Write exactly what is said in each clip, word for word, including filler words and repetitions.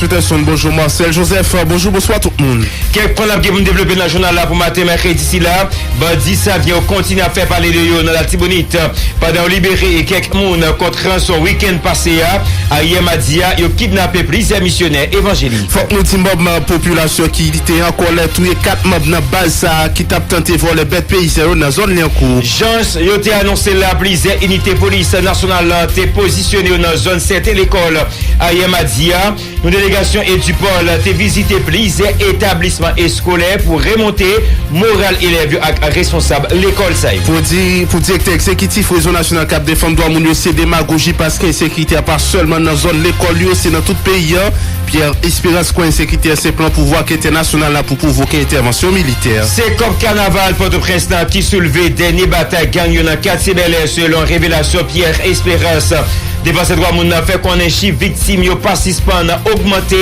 Peterson, bonjou Marcel Joseph, bonjou, bonswa tout moun. Kèk pwen n ap gen pou n devlope nan jounal la pou maten mèkredi sila. Bandi Savyen yo kontinye ap fè pale de yo nan Latibonit, pandan yo libere kèk moun kont ranson wikenn pase a. Ayè madi a, yo kidnape plizyè misyonè evanjelik. Fòk nou di manm popilasyon ki te an kòlè touye kat manm nan baz sa a ki t ap tante vòlè bèt peyizan yo nan zòn Lyankou. Jan yo te anonse l la, plizyè inite polis nasyonal te pozisyone yo nan zòn sèten lekòl ayè madi a. Yon delegasyon Edupol te vizite plizyè etablisman eskolè pou remonte moral elèv yo ak responsab lekòl sa yo. Pou di, pou direktè egzekitif Rezo Nasyonal k ap defann dwa moun yo, se demagoji, paske ensekirite a pa sèlman nan zòn lekòl yo, se nan tout peyi a. Pierre Espérance kwè ensekirite a se plan pouvwa k entènasyonal la pou pwovoke entèvansyon militè. Se kòb kanaval Pòtoprens lan ki soulve dènye batay gang yo nan katye Bèlè, selon revelasyon Pierre Espérance. Defansè dwa moun nan fè konnen chif viktim yo pa sispann ogmante.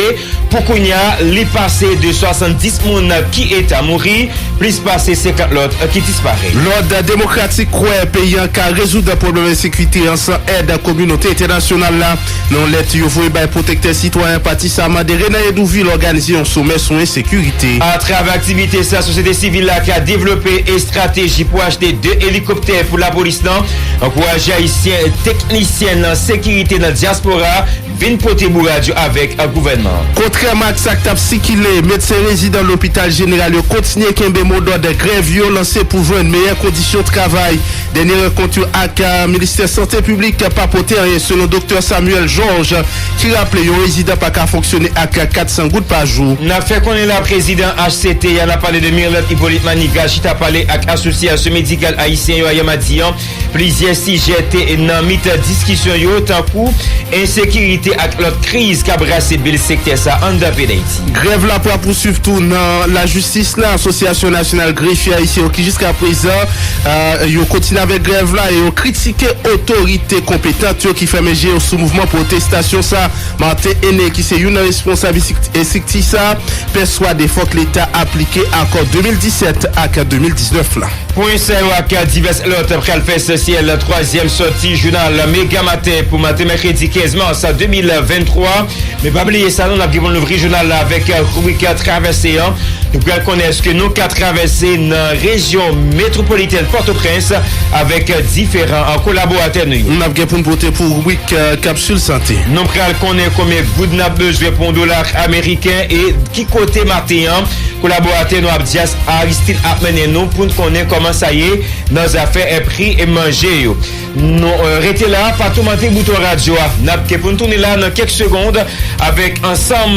Pou kounye a, li pase de swasanndis moun ki eta mouri, plis pase senkant lòt ki disparèt. Lòd Demokratik kwè peyi an ka rezoud pwoblèm ensekirite an san èd kominote entènasyonal la. Nan yon lèt yo voye bay pwotektè sitwayen pati sa a, mande Renan Hédouville òganize yon somè sou ensekirite. Atravè aktivite sa, sosyete sivil la ka devlope estrateji pou achte de elikoptè pou lapolis lan, ankouraje Ayisyen teknisyen nan sekirite nan dyaspora vin pote bourad yo avèk gouvènman an. Kontrèman ak sa k t ap sikile, medsen rezidan lopital jeneral yo kontinye kenbe modòd grèv yo lanse pou jwenn meyè kondisyon travay. Dènye rankont yo ak Ministè Sante Piblik pa pote anyen, selon Doktè Samuel Georges, ki raple yon rezidan pa ka fonksyone ak kat san goud pa jou. N ap fè konnen la, prezidan H C T a, n ap pale de Mirlande Hyppolite Manigat, chita pale ak Asosyasyon Medikal Ayisyen yo ayè madi an. Plizyè sijè te nan mitan diskisyon yo, tankou ensekirite ak lòt kriz k ap brase bil sektè sa anndan peyi Dayiti. Grèv la pral pouswiv tou nan lajistis la. Asosyasyon Nasyonal Grefye Ayisyen yo ki jiska prezan, euh, yo kontinye avèk grèv la e yo kritike otorite konpetant yo ki fèmen je yo sou mouvman pwotestasyon sa. Martin Aîné, ki se youn nan responsab estrikti sa, pèswade fòk Leta aplike akò de mil disèt ak de mil diznèf la. Pwen sa yo ak divès lòt pral fè esansyèl twazyèm sòti jounal Mega Maten pou maten mèkredi kenz mas de mil venntwa. Men pa bliye sa non, n ap gen pou n louvri jounal la avèk ribrik Travèse an. Nou pral konnen èske nou ka travèse nan rejyon metwopolitèn Pòtoprens avèk diferan kolaboratè nou yo. N ap gen pou n pote pou ribrik Kapsil Sante. Nou pral konnen konbyen goud n ap bezwen pou yon dola ameriken e ki kote maten an kolaboratè nou Abdias Aristide ap mennen nou pou n konnen kòman sa ye nan zafè pri manje yo. Nou, euh, rete la, pa toumante bouton radyo a. N ap gen pou n tounen la nan kèk segond avèk ansanm